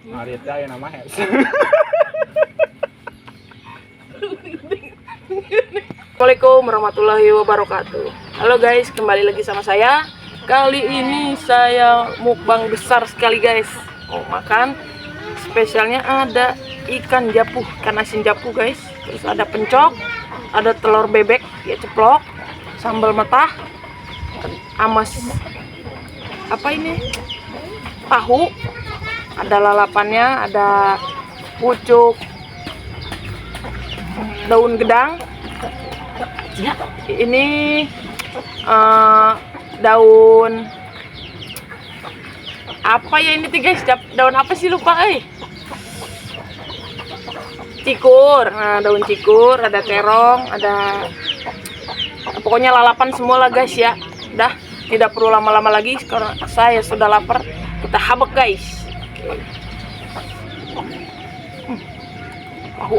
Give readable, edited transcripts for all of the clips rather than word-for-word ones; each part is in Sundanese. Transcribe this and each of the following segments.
Ngarit ya nama Assalamualaikum warahmatullahi wabarakatuh. Halo guys, kembali lagi sama saya. Kali ini saya mukbang besar sekali guys. Mau makan spesialnya ada ikan japuh, ikan asin japuh guys. Terus ada pencok, ada telur bebek ya ceplok, sambal mentah, amas apa ini? Tahu, ada lalapannya, ada pucuk daun gedang. Ya, ini daun apa ya ini tuh guys? Daun apa sih lupa eh? Cikur. Nah, daun cikur, ada terong, ada pokoknya lalapan semua lah guys ya. Dah, tidak perlu lama-lama lagi karena saya sudah lapar. Kita habek guys. Tahu.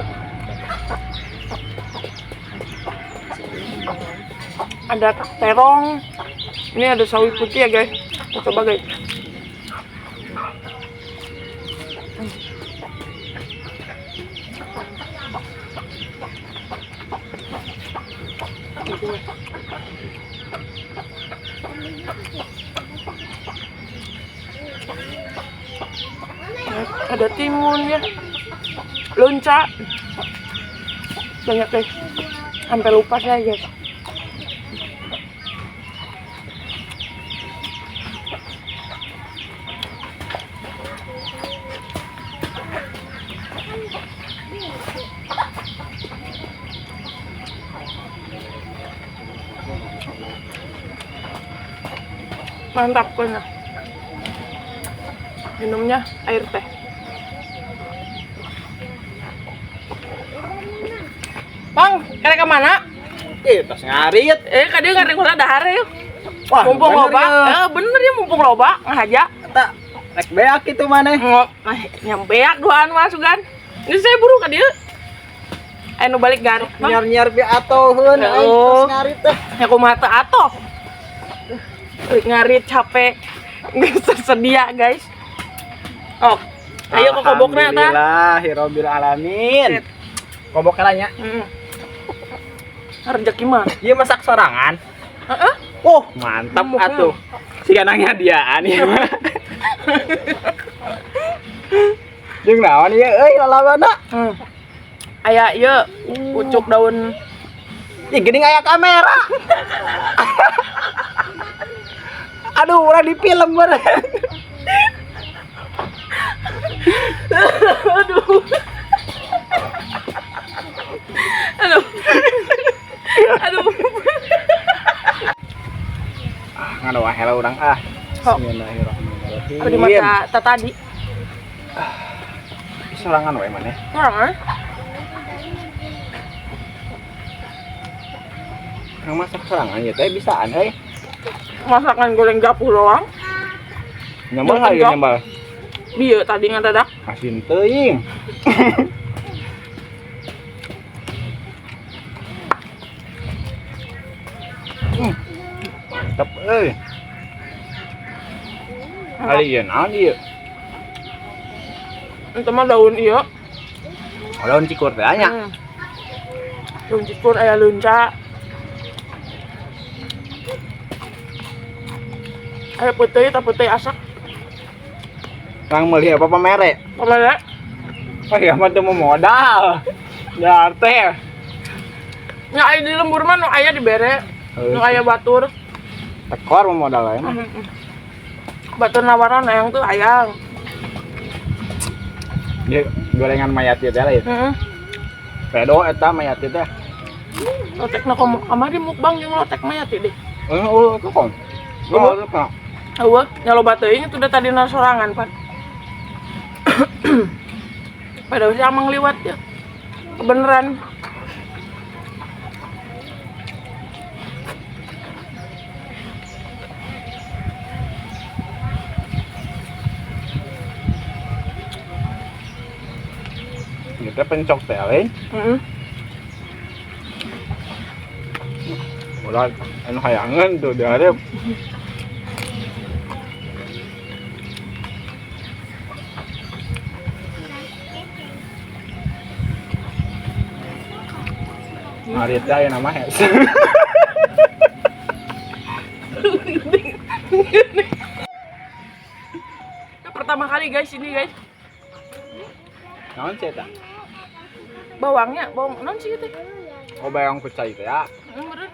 Ada terong, ini ada sawi putih ya guys. Kita coba guys. Ada timun ya, lonca, banyak guys. Sampai lupa saya guys. Mantap kuenya. Minumnya air teh. Bang, kira ke mana? Tas ngarit. Kadieu ngarit heula dahar yeuh. Wah, mumpung loba. Ya. Bener ya mumpung loba ngahaja. Eta rek beak kitu maneh. Nyam beak duaan mah sugan. Ini saya buru ka dieu. Aya nu balik garit, Bang. Nyiar-nyiar bi atoheun aing tos ngarit teh. Ya kumaha teu atoh. Ngarit capek. Geus tersedia, guys. Oh, ayo ke kobokna tah. Alhamdulillahirabbil alamin. Kobokna nya. Heeh. Rezeki mah. Ieu masak sorangan. Heeh. Oh, mantap atuh. Siga nangnya diaan ieu mah. Jeung naon ieu euy lalabanna? Aya ieu pucuk daun. Ih, geuning aya kamera. Aduh, urang di film meureun. Aduh. Aduh. Aduh. Ah, ngadoa heula urang ah. Bismillahirrahmanirrahim. Abdi mah tadi. Sorangan we maneh. Sorangan. Urang masak sorangan ieu teh bisaan euy. Masakan goreng japuh doang. Nyambal hayu nyambal. Bieu tadi ngadadak. Asin teuing. Mantap euy. Ari ieu naon ieu? Itu mah daun ieu. Oh, daun cikur teh nya. Daun cikur aya leunca. Aya peuteuy tah peuteuy asak. Kang meuli apa pamere? Pamere. Oh iya mah teu modal. Ya teh. Nya aya di lembur mah nu aya dibere. Nu aya batur. Tekor mah modal mah. Batur nawaran hayang tuh hayang. Ieu gorengan mayat ieu teh lain. Heeh. Pedo eta mayat ieu teh. Lotekna komo kamari mukbang jeung lotek mayat ieu deh. Heeh, oh, kok. Oh, kok. Eueuh, nya loba teuing itu udah tadi sorangan, Pan. Padahal sih amang liwat ya. Kebeneran. Ieu teh pencok teh lain. Heeh. Ulah anu hayangan tuh dihareup. Ngarit ya nama hes. Itu pertama kali guys ini guys. Naon sih eta? Bawangnya, bawang non sih itu. Oh, bawang kucai itu ya. Bener.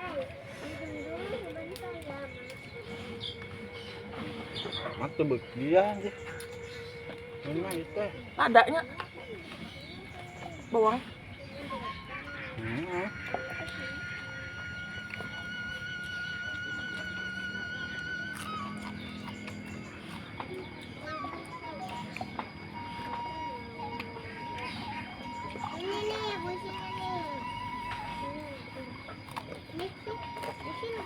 Mah teu beukian sih. Ini mah itu. Ladanya. Bawang. Ini nih, busingnya nih. Ini, di sini.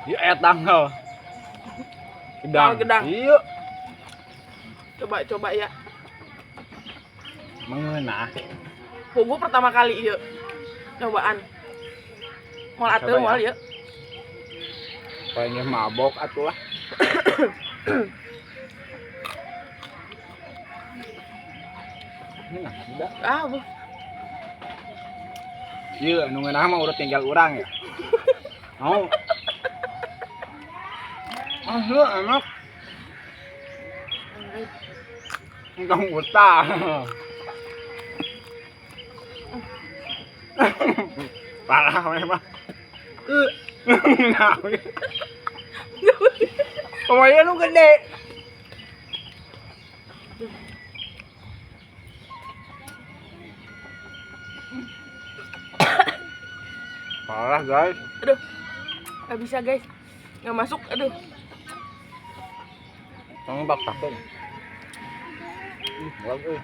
Ieu etang heuh. Gedang. Oh, gedang. Iya. Coba-coba ya. Mengeunah. Pugu pertama kali ieu. Cobaan. Moal atuh Coba ya. moal ieu. Kayaknya mabok atuh lah. Ini nah, udah. Ah, bu. Iya, nu ngeunah mah urut tinggal urang ya. Mau. Ah, heuh, enak. Entong utah. Parah memang. Nah, pemainnya nu gede. Parah guys. Aduh. Gak bisa guys. Nggak masuk, aduh. Tolong bak takut. Ih, bagus.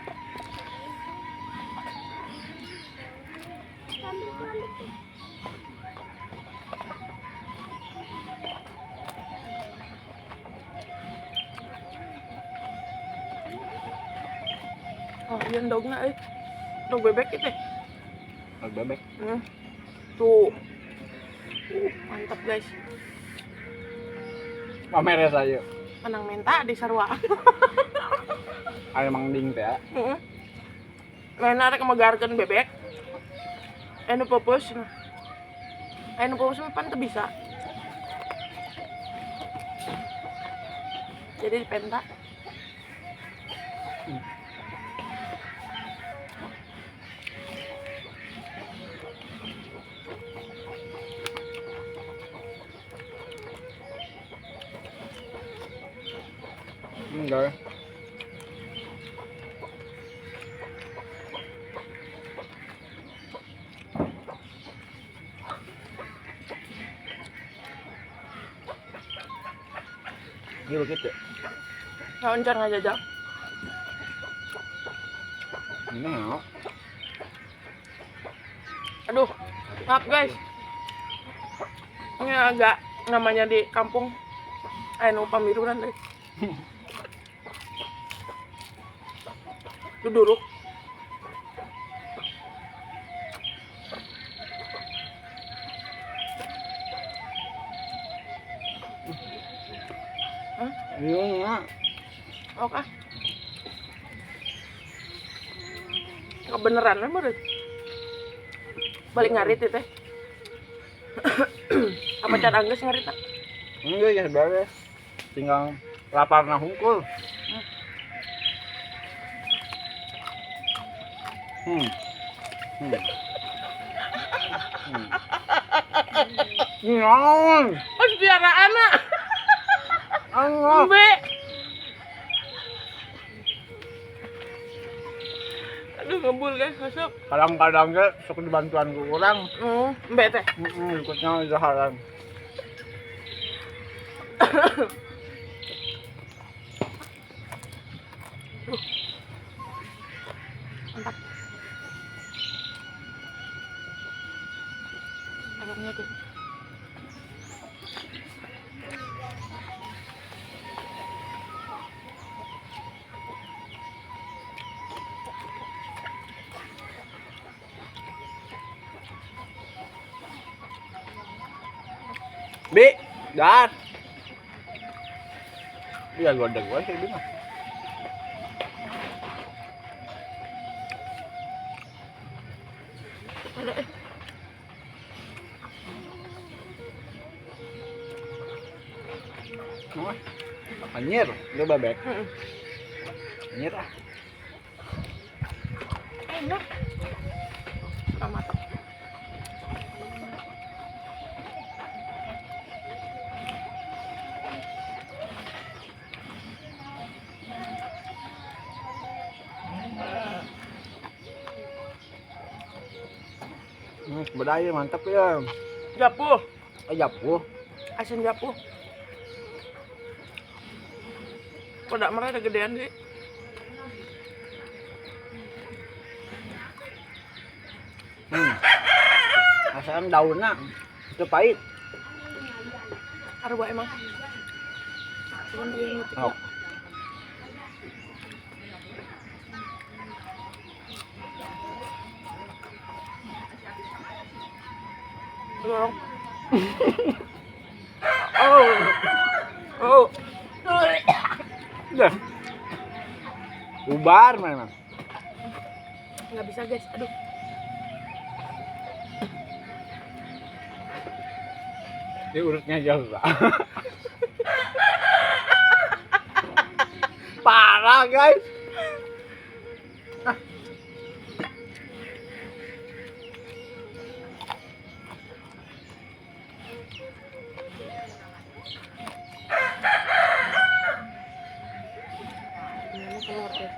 Oh, iya endogna euy. Endog bebek itu. Endog bebek. Tuh. Mantap guys. Pamer ya saya. Menang menta di sarua. Ayo mang ding teh. Heeh. Lain arek megarkeun bebek. Anu pupus. Anu pupus mah pan teu bisa. Jadi dipenta. Enggak. Ini begitu. Naon can ngajajak? Ini ya. Aduh, maaf guys. Ini agak namanya di kampung anu pamirunan deh. Duduruk. Hah? Iya enggak. Oke. Kebeneran mah balik ngarit itu teh. Apa can anggeus ngarit? Enggak ya beres. Tinggal laparna hungkul. Naon? Pas piara anak. Allah. Embe. Aduh ngebul guys, masuk. Kadang-kadang ge sok dibantuan ku urang. Embe teh. Heeh, ikutnya jaharan. Mantap. Ayamnya tuh. Bi, dar. Iya gua ada gua sih mah. Ada eh. Wah, anjir, itu bebek. Heeh. Anjir ah. Enak. Sama matang. Bedaya mantap ya. Japuh, Oh, japuh. Asin japuh. Pada mereka gedean sih. Asalkan daunnya itu pahit. Arwah emang. Cuman dia ngetik. Oh. Dorong. Oh. Oh. Udah. Ubar memang. Nggak bisa guys. Aduh. Ini urutnya jauh, Pak. Parah, guys. Ini telur ya.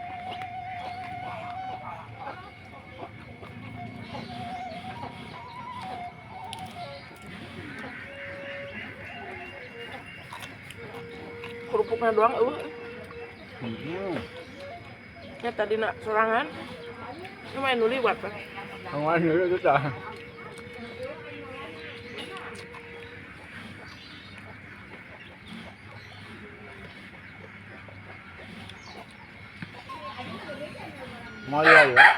Kerupuknya doang, Ya tadi nak sorangan, lumayan dulu liwat pak. Lumayan dulu itu dah. Mau lila,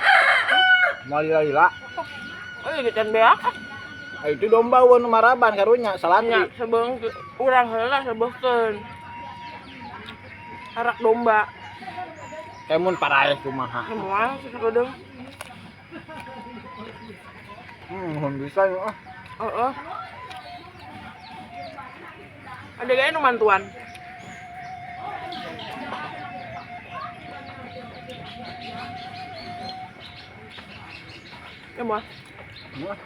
mau lila. Oh iya can beak. Itu domba wan maraban karunya salati. Nya sebeung urang heula sebeukeun. Arak domba. Kemun paraeh kumaha. Semua sekedeng. Bisa ya. Heeh. Ada gaya nu mantuan. Ya moal. Wah.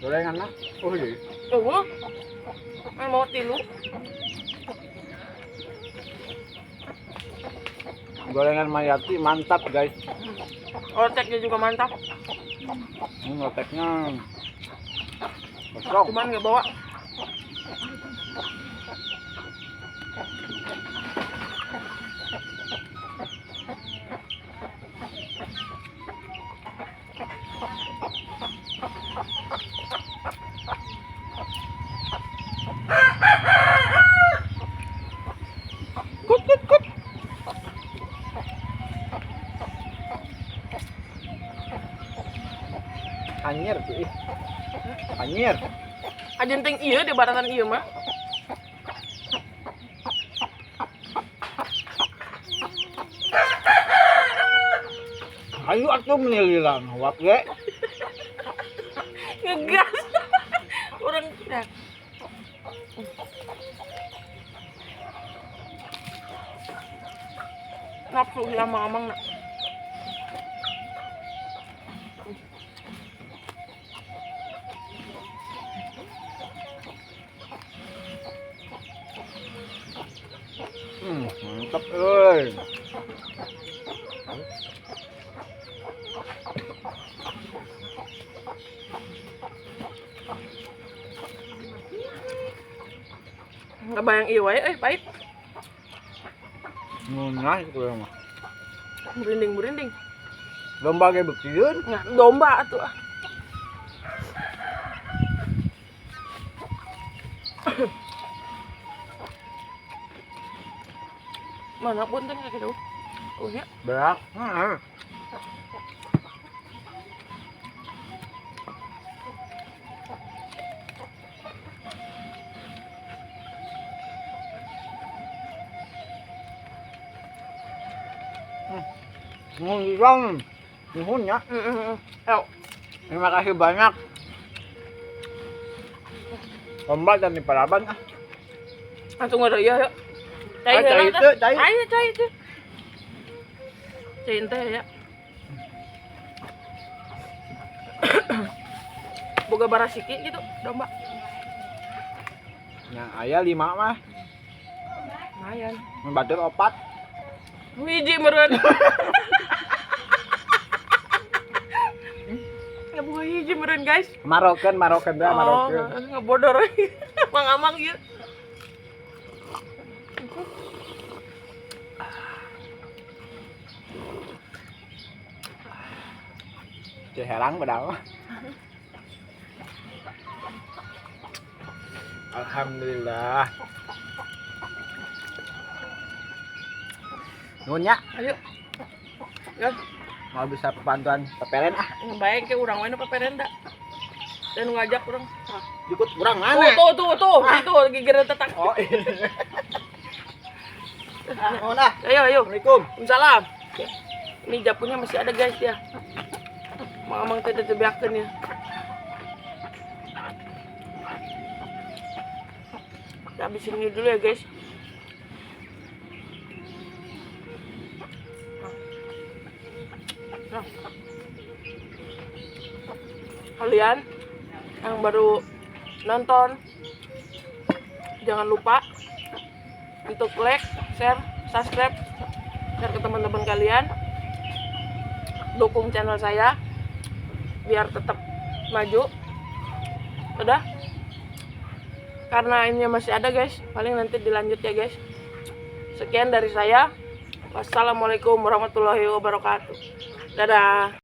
Gorengan lah. Oh iya. Tunggu. Mau tilu. Gorengan Mayati mantap guys. Oteknya juga mantap. Oteknya kosong. Cuman nggak bawa. Kut kut kut. Anjir tuh ih. Anjir. Ajenting iya di baratan iya mah. Ayo atuh menililan wap ge. Ngegas. Orang ya. Nafsu amang-amang nak. Mantap euy. Nggak bayang iya wae euy, pahit. Ngeunah itu mah. Merinding merinding. Domba ge beukieun. Nah, domba atuh ah. Mana punten kayak gitu. Oh ya. Berak. Heeh. Nuhun, nuhun ya. Ayo. Terima kasih banyak. Domba dan di Palaban ah. Langsung ada iya ya. Cai Ah, cai heula itu, teh. cai. Ayo cai itu. Cai teh ya. Boga barasiki gitu domba. Yang aya 5 mah, Lumayan. mun batur 4. Hiji meureun. Ya boga hiji meureun guys. Maroken, maroken dah, maroken. Oh, ngebodor. Mang-amang gitu. Ciherang padahal mah. Alhamdulillah. Nuhun ya, Ayo. Ya, mau bisa bantuan pepelen ah. ngebayang ke urang we nu peperenda. Dan ngajak urang. Ikut kurang Tuh, mana? tuh, tuh, tuh, itu gigir tetak. Oh iya. Ah, nuhun ah. Ayo, ayo. Assalamualaikum. Salam. Ini japunya masih ada guys ya. Mang amang teh tebeakeun ya. Kita habisin ini dulu ya guys. Nah. Kalian yang baru nonton, jangan lupa untuk like, share, subscribe, share ke teman-teman kalian. Dukung channel saya biar tetap maju. Udah. Karena ini masih ada guys, paling nanti dilanjut ya guys. Sekian dari saya. Wassalamualaikum warahmatullahi wabarakatuh. Dadah.